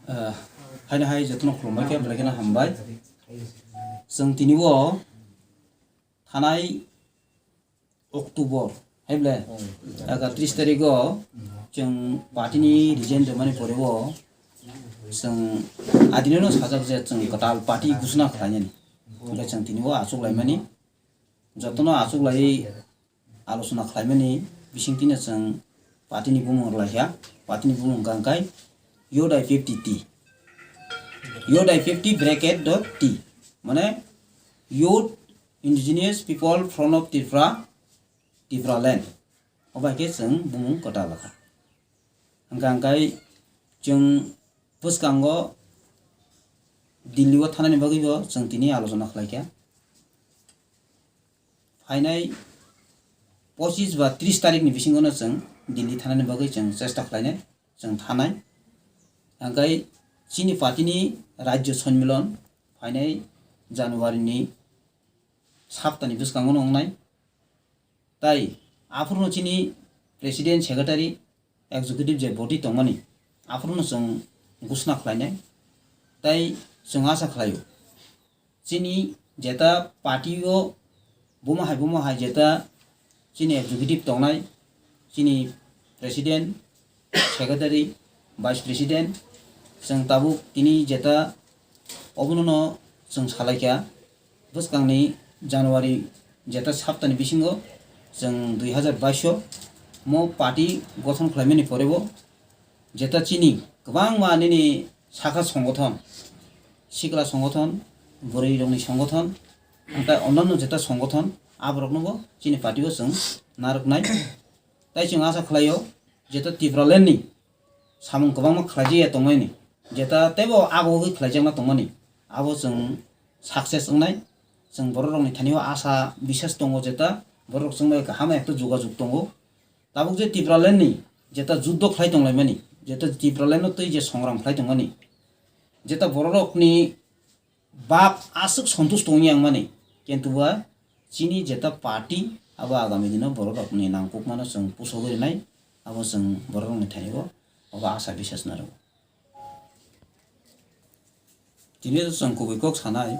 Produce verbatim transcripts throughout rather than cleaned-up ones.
Ah, haino hai jotono khulumbai khe, belai kheno hambai. Chwng tini o thanai October, hai ble, ekatris tarik o chwng party ni resign rwmani pore o chwng adineno sajak je chwng kwtal party ghosna khlainani. Hwnkhe chwng tini o achuk laimani, jotono achuk lai alochona khlaimani bisingtwino chwng party ni bumung rwlaikha, party ni bumung hwnkha hwnkhe Yodai fifty T. Yodai fifty bracket dot T. Mane Youth Indigenous People Front of Tripura, Tipraland. Obo hai khe chwng bumung kwtal kha. Hwnkha hwnkhe chwng bwskango Delhi o thanani bagwi bo chwng tini alochona khlaikha. Phainai pochis ba tris tarikni bisingono chwng Delhi thanani bagwi chwng chesta khlainai, chwng thanai. Hwnkhe chini party ni Rajya Sonmilon phainai January ni saptani bwskango wngnai. Tai aphuru no chini president, secretary, executive je body tongmani, aphuru no chwng ghosna khlainai. Tai chwng asa khlaio, chini jeta party o buma hai buma hai jeta chini executive tongnai, chini president, secretary, vice president, chwng tabuk tini jeta obono no chwng salaikha. Bwskangni January jeta saptani bisingo chwng dui hazar baish o mo party gothon khlaimani pore bo jeta chini kwbangma nini sakha songothon, sikla songothon, bwrwi rokni songothon, hwnkhe onno jeta songothon, aborokno bo chini party o chwng narwknai. Tai chwng asa khlaio jeta Tipraland ni samung kwbangma khlaijak ya tongmani, jeta teibo ago ugwi khlaijakna tongmani, abo chwng success wngnai. Chwng borok rokni thani o asa biswas tongo, jeta borok rok chwng bai kaham ekta jogajog tongo. Tabuk je Tipraland ni jeta juddo khlai tonglaimani, jeta Tipraland no twi je songram khlai tongmani, jeta borok rokni bak aswk sontush tongwi yang mani, kintu ba chini jeta party abo agami dino borok rokni nangkukmano chwng pusogwi rwnai, abo chwng borok rokni thani o abo asa biswas narwgo. Tini chwng kubui kok sanai,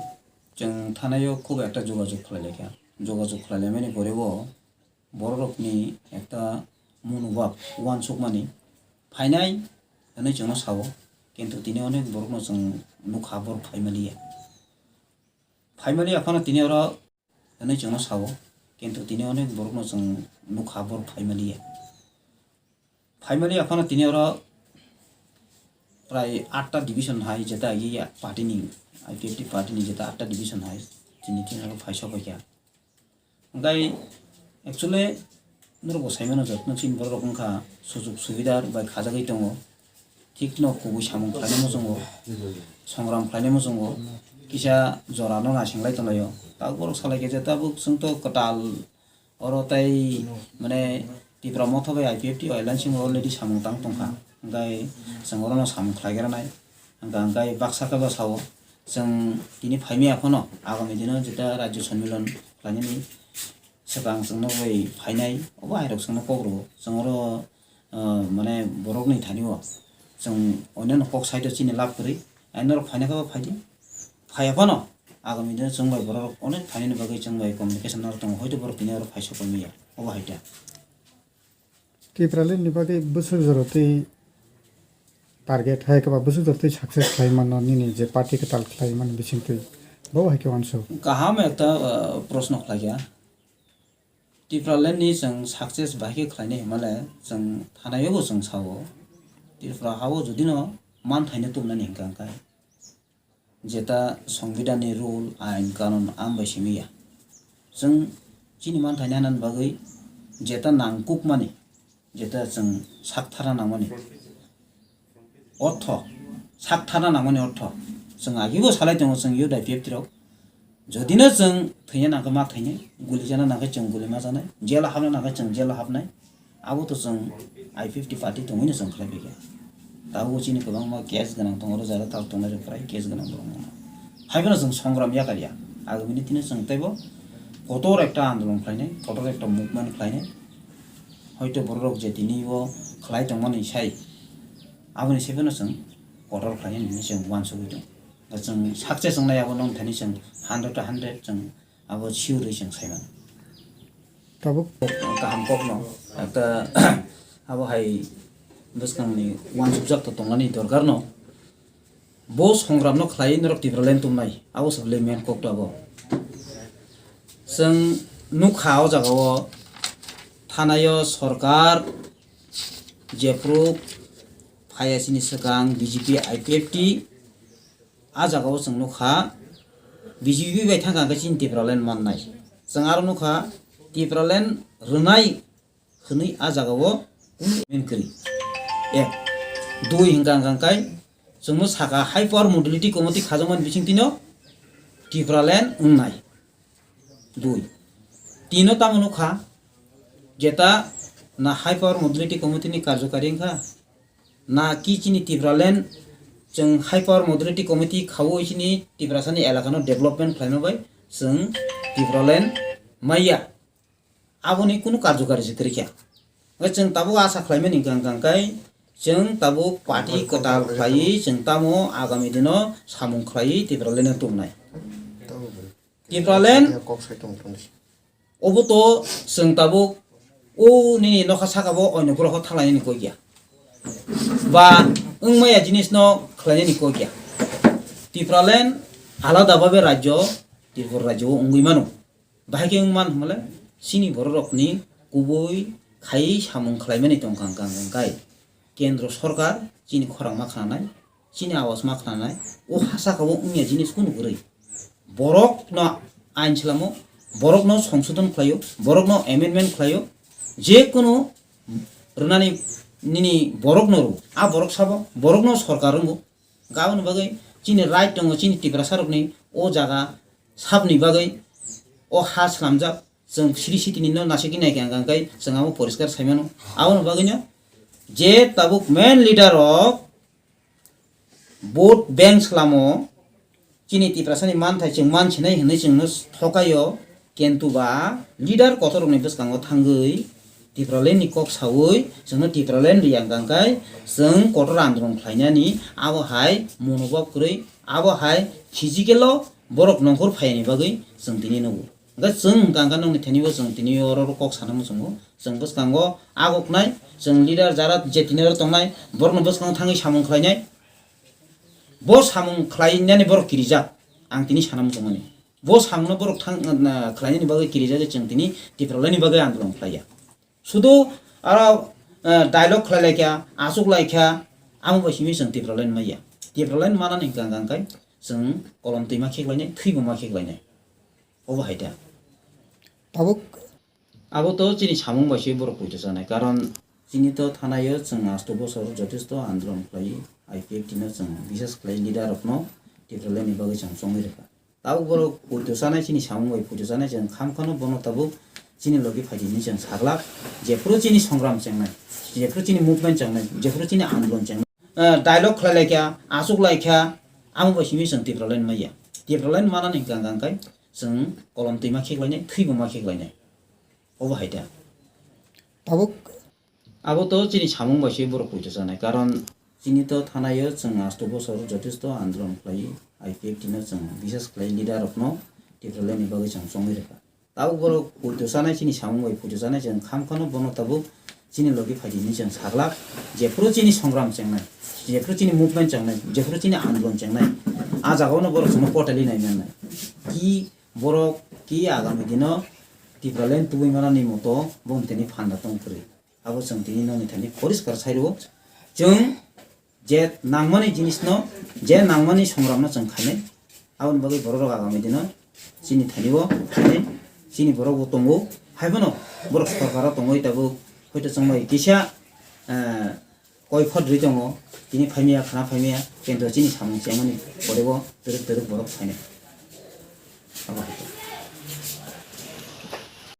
chwng thanai o khub ekta jogajog khlai laikha, jogajog khlai laimani pore o borok rokni ekta monobhab uansukmani phainai hwnwi chwngno sao, kintu tini onek borokno chwng nukha borok phaimaliya. Phaimaliya phano tini oro hwnwi chwngno sao, kintu tini onek borokno chwng nukha borok phaimaliya. Phaimaliya phano tini oro prai atta division hai jeta agi party ni, I P F T party ni jeta atta division hai tini tini oro phaisok paikha. Hwnkhe actually norok bo saimano jotono chini borok rok wngkha sujuk subidar bai khajagwi tongo, thik no kubui samung khlainai muchungo, songram khlainai muchungo, kisa jora no naising lai tonglaio. Tabuk borok salai khe je tabuk chwng to kwtal oro tei mane Tipra Motha bai I P F T alliance already samung tang tongkha, hwnkhe chwng oro no samung khlai gra nai, hwnkhe hwnkhe baksa khe bo sao chwng tini phaimya phano agami dino jeta Rajya Sonmilon khlainani swkang chwngno bai phainai, obo hai rok chwngno kok rwo. Chwng oro, ah, mane borokni thani o chwng onyono kok side o chini lab kwrwi, ai norok phaina khe bo phaidi, phaiya phano agami dino chwng bai borok rok onek phainani bagwi chwng bai communication no tongo, hoito borok tini oro phaisok pai manya, obo hai ta. Tipraland ni bagwi bwswk jora twi target hai kwbang bwswk jora twi success khlai mano nini je party kwtal khlai mani bisingtwi bo hai khe uansuk. Kaham ekta, ah, proshno khlaikha. Tipraland ni chwng success bahai khe khlainai hinmale chwng thanai o bo chwng sao. Tripura ha o jodi no manthaino tubunani hinkha hwnkhe jeta Songbidan ni rule, ain, kanun, am bai simi ya. Chwng chini manthaino hanani bagwi jeta nangkukmani, jeta chwng sak tharna nangmani ortho, sak tharna nangmani ortho. Chwng agibo salai tongo chwng youth I P F T rok. Jodi no chwng thwina nangkhe ma thwinai, guli chana nangkhe chwng guli ma chanai, jail o hapna nangkhe chwng jail o hapnai. Abo to chwng I P F T party tongwi no chwng khlai phaikha. Tabuk chini kwbangma case gwnang tongo, oro jara tal tongnai rok prai case gwnang borok no. Haiphano chwng songram yakar ya. Agami ni tini chwng teibo kotor ekta andolon khlainai, kotor ekta movement khlainai. Hoito borok rok je tini o khlai tongmani sai, aboni se phano chwng kotor khlainani hinwi chwng uansugwi tongo. Chwng success wngnai abo nong thani chwng hundred to hundred chwng abo sure wi chwng sai mano. Tabuk kaham kokno ekta abo hai bwskangni uansukjak to tongnani dorkar no. Bo songramno khlai norok Tipraland tumnai, abo se belai main kok to abo. Chwng nukha o jaga o thanaio sorkar jephru phaiya chini swkang B J P I P F T, a jaga o chwng nukha B J P bai thangkha hwnkhe chini Tipraland mannai. Chwng aro nukha Tipraland rwnai hwnwi a jaga o kunu main kwrwi. Ek, dui hwnkha hwnkha khe chwngno saka High Power Modality Committee khajakmani bisingtwino Tipraland wngnai. Dui. Tino tamo nukha, jeta na High Power Modality Committee ni karjokari wngkha, na ki chini Tipraland, chwng High Power Modality Committee khaui chini Tiprasani elakano development khlaima bai chwng Tipraland maya. Aboni kunu karjokari se kwrwikha. Hwnkhe chwng tabuk asa khlaimani hwnkha hwnkha khe chwng tabuk party kwtal khlaiwi chwng tamo agami dino samung khlaiwi Tipraland no tumnai. Tipraland kok sai tong tong di. Obo to chwng tabuk o nini nokha saka bo oino borok thanglai nini kok ya. Ba wngmaya jinis no khlai nini kok ya. Tipraland alada babe rajyo, Tripura rajyo o wngwi mano. Bahai khe wngman hwnmale chini borok rokni kubui khai samung khlaimani tongkha hwnkha hwnkha khe kendro sorkar chini khorang ma khnanai, chini awas ma khnanai, o ha saka o wngya jinis kunu kwrwi. Borok no ain salamo, borok no songsodon khlaio, borok no amendment khlaio, je kunu rwnani nini borok no rw, a borok sabo, borok no sorkar wngo. Aboni bagwi chini right tongo, chini Tiprasa rokni o jaga sabni bagwi o ha swnamjak, chwng siri sitini no naisiki naikha hwnkha hwnkhe chwng abo poriskar sai mano. Aboni bagwino je tabuk main leader rok vote bank salamo, chini Tiprasani manthai chwng mansinai hinwi chwngno thokaio, kintu ba leader kotor rokni bwskango thangwi Tipraland ni kok sawi chwngno Tipraland riyang kangkai chwng kotor andolon khlainani abo hai monobhab kwrwi, abo hai physical o borok nongkhor phaiyani bagwi chwng tini nugo. Hwnkhe chwng hwnkha hwnkhe nokni thani bo chwng tini oro kok sana muchungo. Chwng bwskango agoknai, chwng leader jara je tini oro tongnai, borokno bwskango thangwi samung khlainai. Bo samung khlainani borok kirijak, ang tini sana muchungmani. Bo samungno borok thang, na, khlainani bagwi kirijak, chwng tini Tipralandni bagwi andolon khlaiya. Sudu aro, eh, dialogue khlai laikha, achuk laikha, amo bai simi chwng Tipraland maya. Tipraland manani hwnkha hwnkha khe chwng kolom twi ma kheklainai, thwi bo ma kheklainai. Obo hai da. Tabuk abo to chini samung bai se borok poito chanai, karon chini to thanaio chwng asto bosor jotesto andolon khlai, I P F T no chwng bisas khlai leader rokno Tipraland ni bagwi chwng chongwi rwkha. Tabuk borok poito chanai, chini samung bai poito chanai, chwng khamkhano bono tabuk chini logi phaidi hinwi chwng saglak, jephuru chini songram chengnai, jephuru chini movement chengnai, jephuru chini andolon chengnai. Eh, dialogue khlai laikha, achuk laikha, amo bai simi chwng Tipraland maya. Tipraland manani hwnkha hwnkha khe chwng kolom twi ma kheklainai, thwi bo ma kheklainai. Obo hai da. Tabuk abo to chini samung bai se borok poito chanai, karon chini to thanaio chwng asto bosor jotesto andolon khlai, I P F T no chwng bisas khlai leader rokno Tipraland ni bagwi chwng chongwi rwkha. Tabuk borok poito chanai, chini samung bai poito chanai, chwng khamkhano bono tabuk chini logi phaidi hinwi chwng saglak, jephuru chini songram chengnai, jephuru chini movement chengnai, jephuru chini andolon chengnai, a jagao no borok chwngno portali nai mannai. Ki borok ki agami dino Tipraland tubui manani moto boni tini phanda tong kwrwi. Abo chwng tini nokni thani poriskar sai rwo. Chwng je nangmani jinisno, je nangmani songramno chwng khainai. Aboni bagwi borok rok agami dino chini thani bo phainai, chini borok bo tongo. Haiphano borok sorkaro tongwi tabuk hoito chwng bai kisa, eh, koi phot rwi tongo, tini phaimaya, khana phaimaya, kintu chini samung chengmani pore bo twrwk twrwk borok phainai. Abo hai.